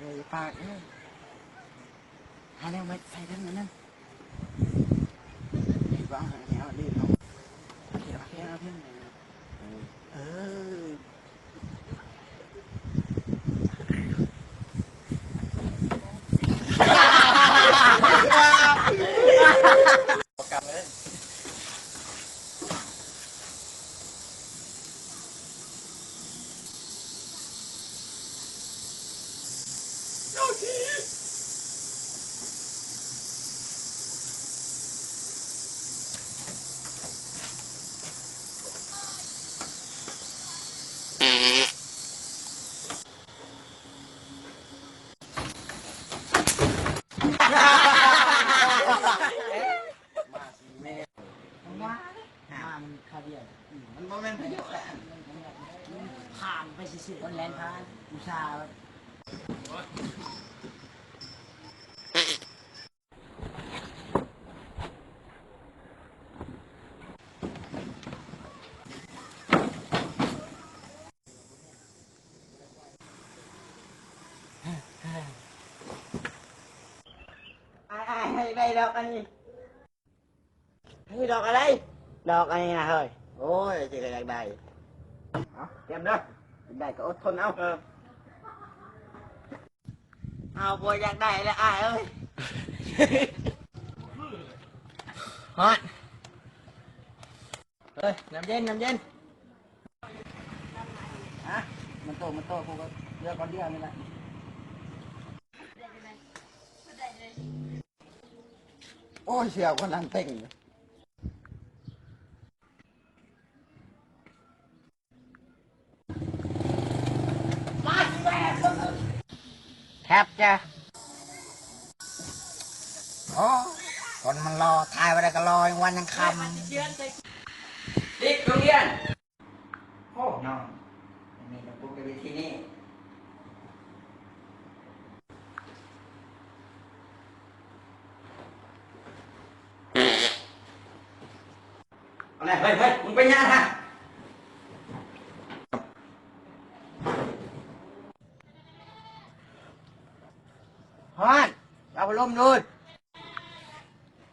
ເອີ ປາກເອີຍ ຫາແນວມາໃສ່ເທິງນັ້ນນະ ນີ້ບໍ່ເອົາ ອັນນີ້ເອົາ ນີ້ເອົາ ໂອເຄ ໂອເຄ ເອົາເທິງ ເອີ ເອີ. ມາຊິແມ່ ມາ ມາມັນຄາວດຽວ ອືມ ມັນບໍ່ແມ່ນພະຍຸ ມັນຜ່ານໄປຊື່ໆ ມັນແລ່ນຜ່ານ ອຸດສ່າ ອ້າຍໆ ໃຫ້ໄດ້ດອກອັນນີ້ ໃຫ້ດອກອັນໃດ? ດອກອັນນີ້ນະເຮີ້ຍ. ໂອ້ຍ ຊິກໍຢາກໄດ້. ເອົາ ຕຽມເດີ ຢາກໄດ້ກໍອົດທົນເອົາ. ເອີ ເຮົາບໍ່ຢາກໄດ້ແລ້ວອ້າຍເອີຍ. ຮ້ອນ. ເອີຍ ນ້ຳເຢັນ ນ້ຳເຢັນ. ຮະ ມັນໂຕ ມັນໂຕ ກູກໍເລືອກຄົນດຽວນີ້ແຫຼະ. ໂອ້ຍ ສຽວຄົນນັ້ນເຕັງ. ແທັບຈ້ະ. ໂອ້ ຄົນມັນຫຼໍ່ ຖ່າຍບໍ່ໄດ້ກໍຫຼໍ່ ຍັງວັນຍັງຄ່ຳ. ເດັກໂຮງຮຽນ. ໂອ້ ນ້ອງ ມີໂນ້ດບຸກຢູ່ວິທີນີ້. ເອົາແຫຼະ ເຮີ້ຍ ເຮີ້ຍ ມຶງໄປຫຍັງຫັ້ນ? ຮ້ອນ ເອົາພັດລົມດູ.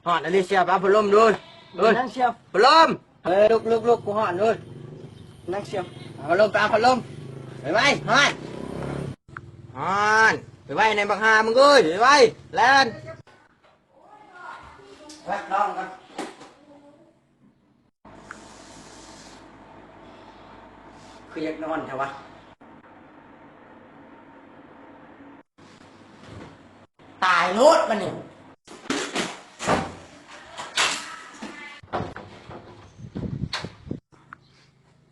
ຮ້ອນອີ່ຫຼີ ສຽວ ເອົາພັດລົມດູ. ເອີຍ ນັ່ງສຽວ ພັດລົມ. ເອີຍ ລຸກ ລຸກ ລຸກ ກູຮ້ອນເດີ. ນັ່ງສຽວ ເອົາພັດລົມ ໄປເອົາພັດລົມ ໄວໆ ຮ້ອນ ຮ້ອນ ໄວໆ ໃນບັກຫ່າມຶງເອີຍ ໄວໆ ແລ່ນ. ແວັບ ລອງກ່ອນ ຄືຢາກນອນແທ້ວະ. ຕາຍໂລດບັດນີ້.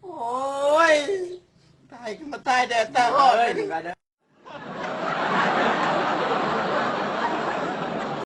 ໂອ້ຍ ຕາຍຄືມາຕາຍແດ່ຕາຮອດ.